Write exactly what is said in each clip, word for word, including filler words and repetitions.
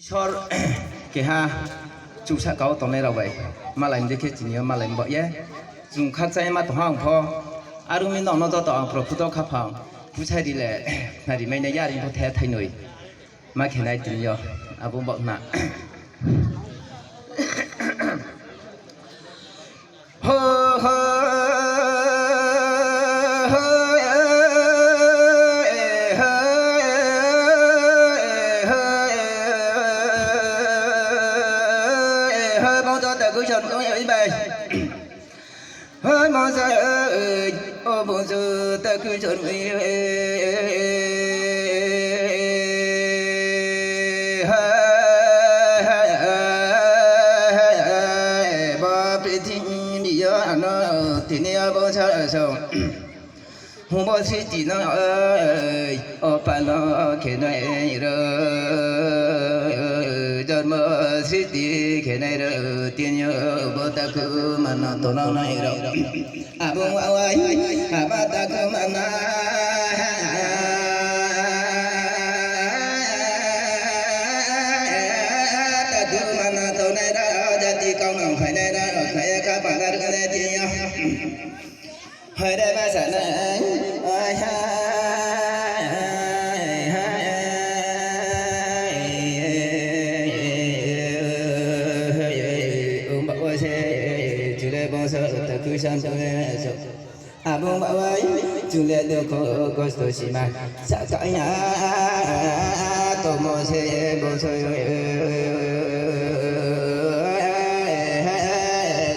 Sor keha chuksa kau tongnai rao bai malai mdei khe chini yo malai mbaoh ye. Chung khakchangma tong ha ang pho. Are ong mi nrao no joto ang Prophu to khaphang bsai ri le khna ri mai nai ya, are pho the thainoi ma khe nai tini yo. Abo baoh khna. Bo prithibi yo ano tini yo bongso song. Hungbo srishti no, o pano khe nai rao, jormo srishti khe nai rao, tini yo bo takhu mano tongnang nai rao. Abo wai, abo takhu mano, takhu mano tongnai rao, jati kau no phainai rao, khnai ya kha pala rao ne tini yo. Hai re ma sa nai, ai ha, ong ba wo se, chule bongso takhu san to so. Abo ba wai, chule dukho kosto sima sakaya tongmo se bongso yo.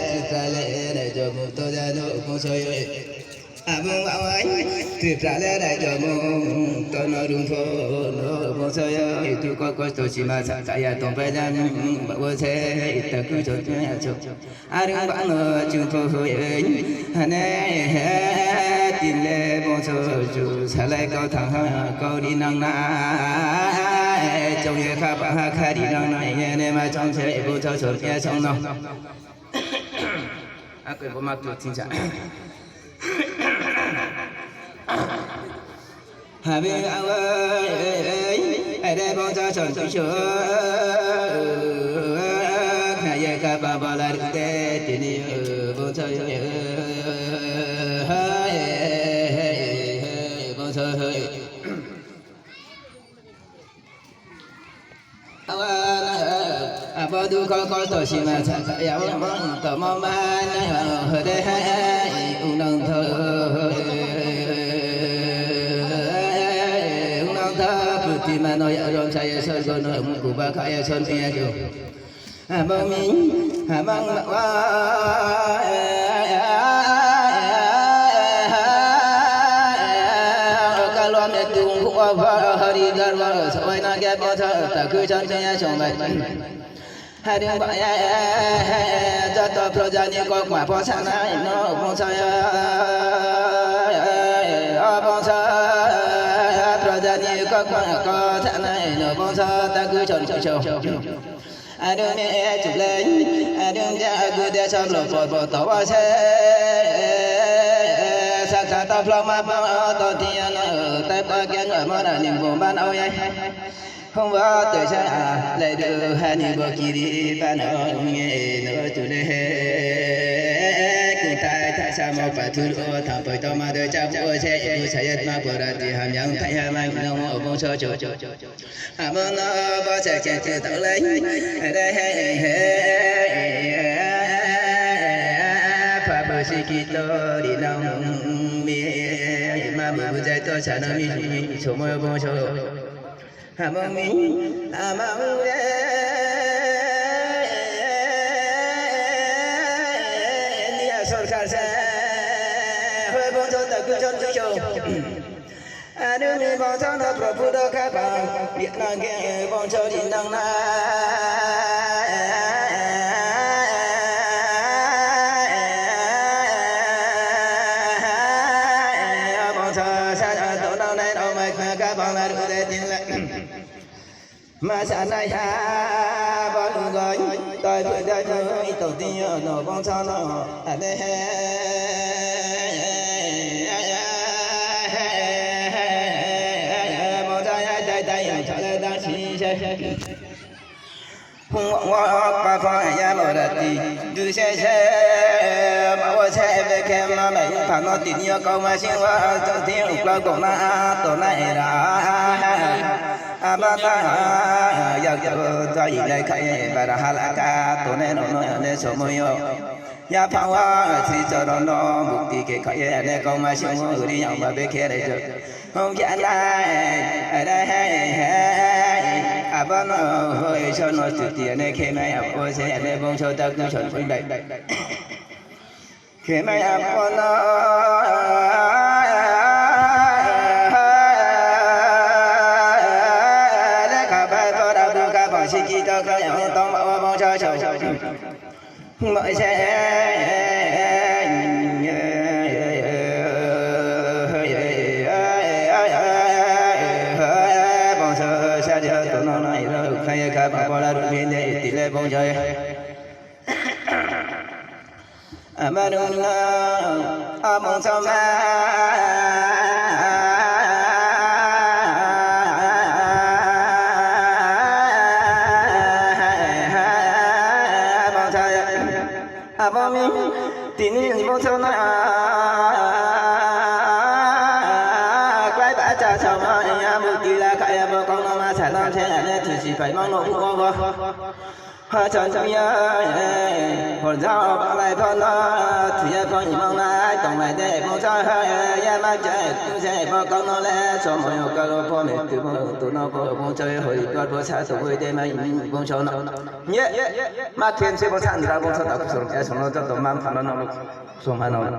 Tripura le raijo mukto jano bongso yo. Abo ba wai, Tripura le raijo mukto no rungpho no bongso yo. Dukho kosto sima sakaya tongpai jano ba wo se takhu so. Are bano chung pho hoi, hane, he, tin le bongso chu salai kau thang ha, kau ri nang na, chung ye kha ba ha kha ri nang na, ye ne ma chung se bongso so ye song no. Akoi bo ma tu thing sa. Habe awa, are bongso son tu so. Khna ye kha ba ba la ri te tini bongso yo. Bongso. Awa na, abo dukho kosto sima sakaya wo mong tongmo ma na, hore hai, unang tho, unang tho, purthima no ya rom sa ye sorgo no mukuba kha ye son ya jo. Amang mi, amang ma wa, kalo me tung wa hari garma, sawai na ge bongso takhu san ya song bai. Hari ba ya, joto proja ni kau kma pho sanai no bongso ya, bongso, proja ni kau kma pho sanai no bongso takhu san tu so. Arung me chulai, arung ja gude solo pobo to wa se. Saka to phloma bo to tiya no, tai pa gen wa mora ni bo ban o ye. Hong wa to sa, lai du ha ni bo kiri ban o ye no chule he. Kung tai ta sa mo pa thul o, thang poi to ma de cha bo se, bu sa yet ma pora ti ham yang tai ha ma no mo bongso cho. Abo no bo se khe khe tau lai. Re he he. Pha bo si ki to ri nang mi. Ma bo bu jai to sa na mi mi so mo bo so. Abo mi. Ama u re. India sorkar se. Hoi bo so ta ku so tu so. Arung ni bongso no Prabhu rokha ba, biak na ge bongso ri nang na. Bongso sa to nang nai rao mai khna kha bang la ru de tin le. Ma sa nai ha, bo lu goi, toi phu dai phu, i to tin yo no bongso no, a ne he, bongso ya dai dai, yo tha le dang si se. Phung wo pa pho ya lo rati, du se se, ma wo se be khe ma bai pha no tini yo kauma sing wo, to ti uklau bo na tonai ra. Aba na, yak to, to i lai khai, bara hala ka, tonai no no ne somo yo. Ya pha wo, Sri Charan no mukti khe khai, ne kauma sing wo, ri yang ba be khe re jo. Hong khe nai, are hei hei, abo no hoi so no stuti ane khe mai abo se ane bongso ta kuson bai. Khe mai abo no, lekha bai pora bu ka bang si ki to ka yang tong ba bongso so. Bo se, bongso sa ja to no nai ro, khai kha ba pora ru phi de ti le bongso. Ama ru no, among sa ma. Bongso. Abo mi tini bongso no klái ba cha sao ma ya, mukti la kha ya bo kong no ma sa no se ya ne thusi phai mang no bu bo. Ha chan chan ya, hor ja ba lai pho no, thu ya pho ni mang nai tong lai de bongso ha ya ma cha tu se bo kong no le so mo yo ka lo pho me tu bo tu no bo bongso hoi kar pho sa to hoi de mai bongso no. Ye, ma khe se bo sandra bo sa ta kusor ya sono joto man phano no kusung hano.